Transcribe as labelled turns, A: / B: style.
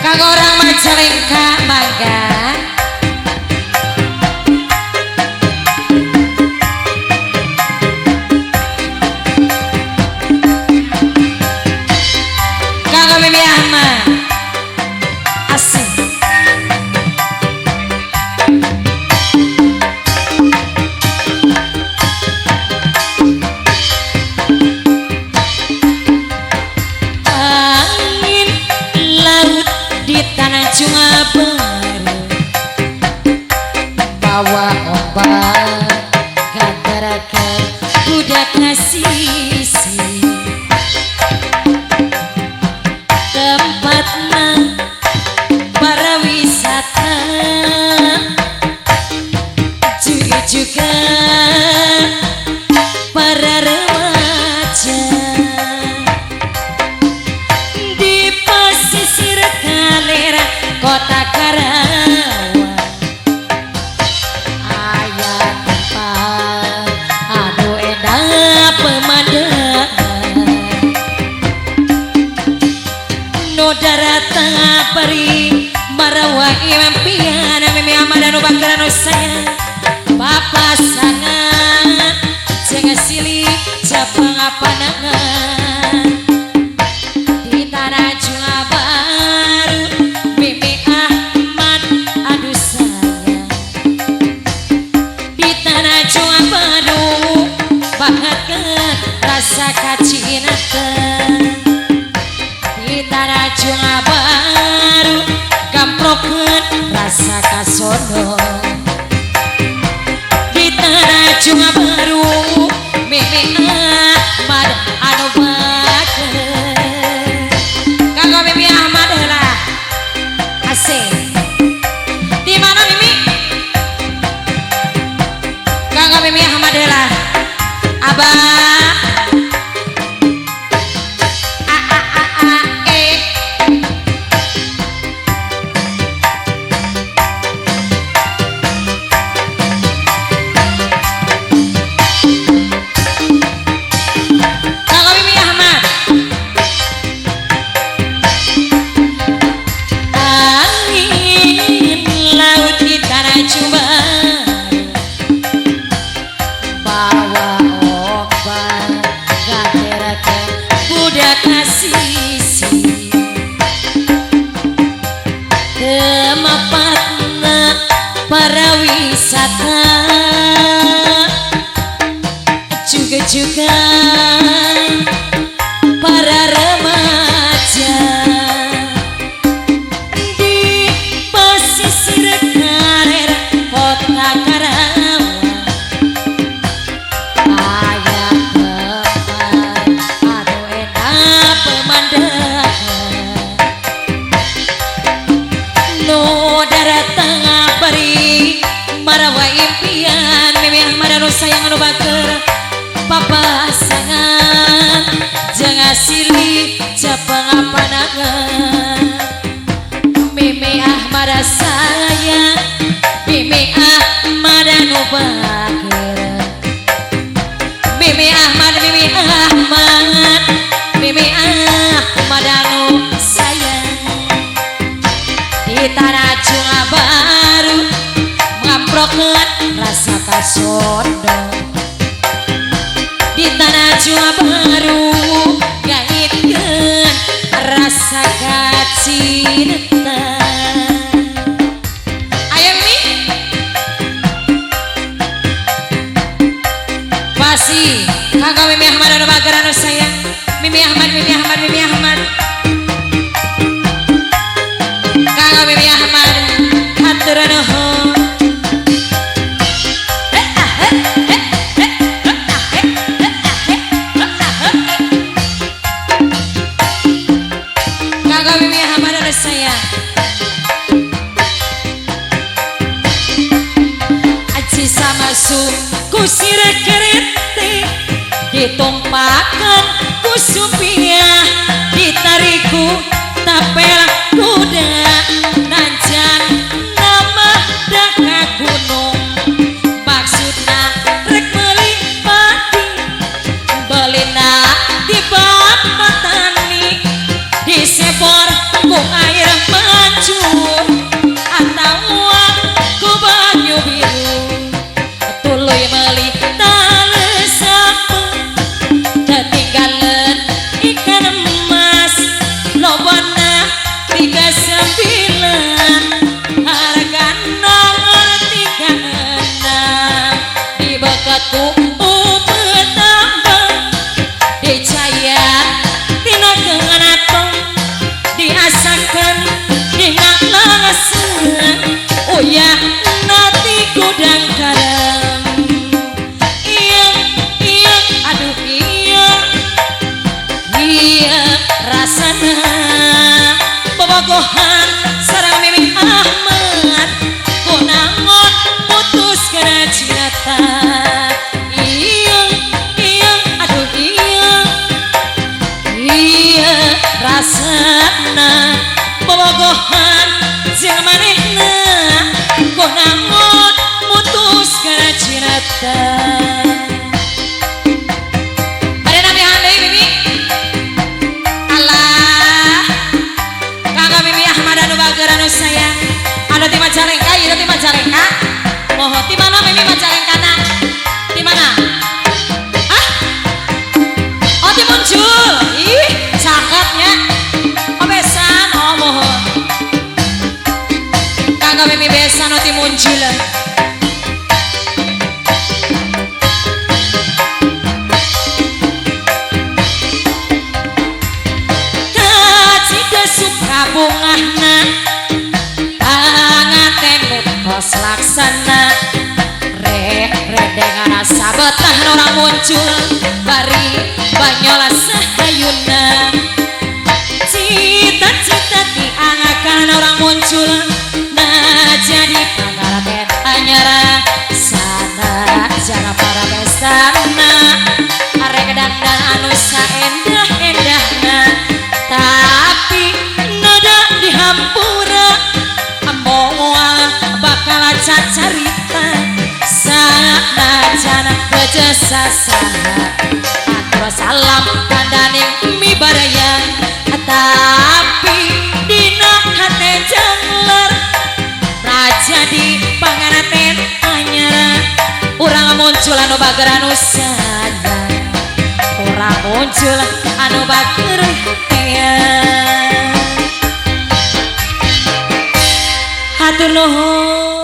A: Kanggo orang Majalengka mangga. Kanggo Mimi Ahmad. Asik. Angin laut di tanah Junga Baru bawa ombak gantarakan budak nasisi tempatna para wisata juga juga para remaja di pesisir Kalera kota Karawang aya tempat anu endah pemandangan nu daratan peri marawa impian Mimi Ahmad anu bakaran anu sayang papasangan jangan silih japang panangan di tanah Junga Baru Mimi Ahmad aduh sayang di tanah Junga Baru bahagia rasa kacinatan di tanah Junga Baru kamprokeun rasa kasono di tanah Junga Baru Mimi Ahmad anu bager. Kanggo Mimi Ahmad heula. Asik. Di mana Mimi? Kanggo Mimi Ahmad heula. Abah. A A A A E. Kanggo Mimi Ahmad. Angin laut di tanah Junga bawa ombak ganterakan budak asisi tempatna para wisata juga juga para remaja di pesisir Kalera kota Karawang aya tempat anu endah pemandangan nu daratang bari marawa impian Mimi Ahmad anu sayang anu bager papasangan jangan silih japang panangan Mimi Ahmad sayang Mimi Ahmad anu bager Mimi Ahmad Mimi Ahmad Mimi Ahmad anu sayang di tanah Junga Baru ngamprokeun rasa kasondo di tanah Junga Baru gaitkeun rasa kacinta. Ayo Mi pasti kanggo Mimi Ahmad anu bager anu sayang Mimi Ahmad Mimi Ahmad Mimi Ahmad kanggo Mimi Ahmad hatur nuhun. Kanggo Mimi Ahmad anu sayang aji sama suku sirah kerete ditumpakan ku supiah ditariku tapel kuda nanjang nama daka gunung maksudna rek meuli padi belina di bab matani disebor ku air mani. 39 harga nomor 36 di bekatku petambang dicayat tina kenatong diasakan dina langasan uyah nati gudang garam iya iya aduh iya iya rasana bobogohan sareng Mimi Ahmad kunangon putus kana cinta iya iya aduh iya iya rasana bobogohan jeung manehna kunangon putus kana cinta. Bade namihan deui Mimi. Alah kanggo Mimi Ahmad anu bager anu sayang anu ti Majalengka ieu ti Majalengka moho ti mana Mimi Majalengkana ti mana ah oh ti muncul ih cakepnya oh besan oh moho kanggo Mimi besan oh ti muncul. Bungahna pangaten mutos laksana reh rede ngarasa betah ora muncul bari banyola sahayuna cita-cita tiangakan orang muncul nah jadi pangaten anyara sana jana para besana arek dandan anu saendah-endahna tapi nada dihampura moal bakal cacarita sana jana kejesasaha atur salam kandaning mi baraya tapi dina hate jangler raja di panganaten anyara urang muncul anu bager anu sayang urang muncul anu bager hayang. Hatur nuhun.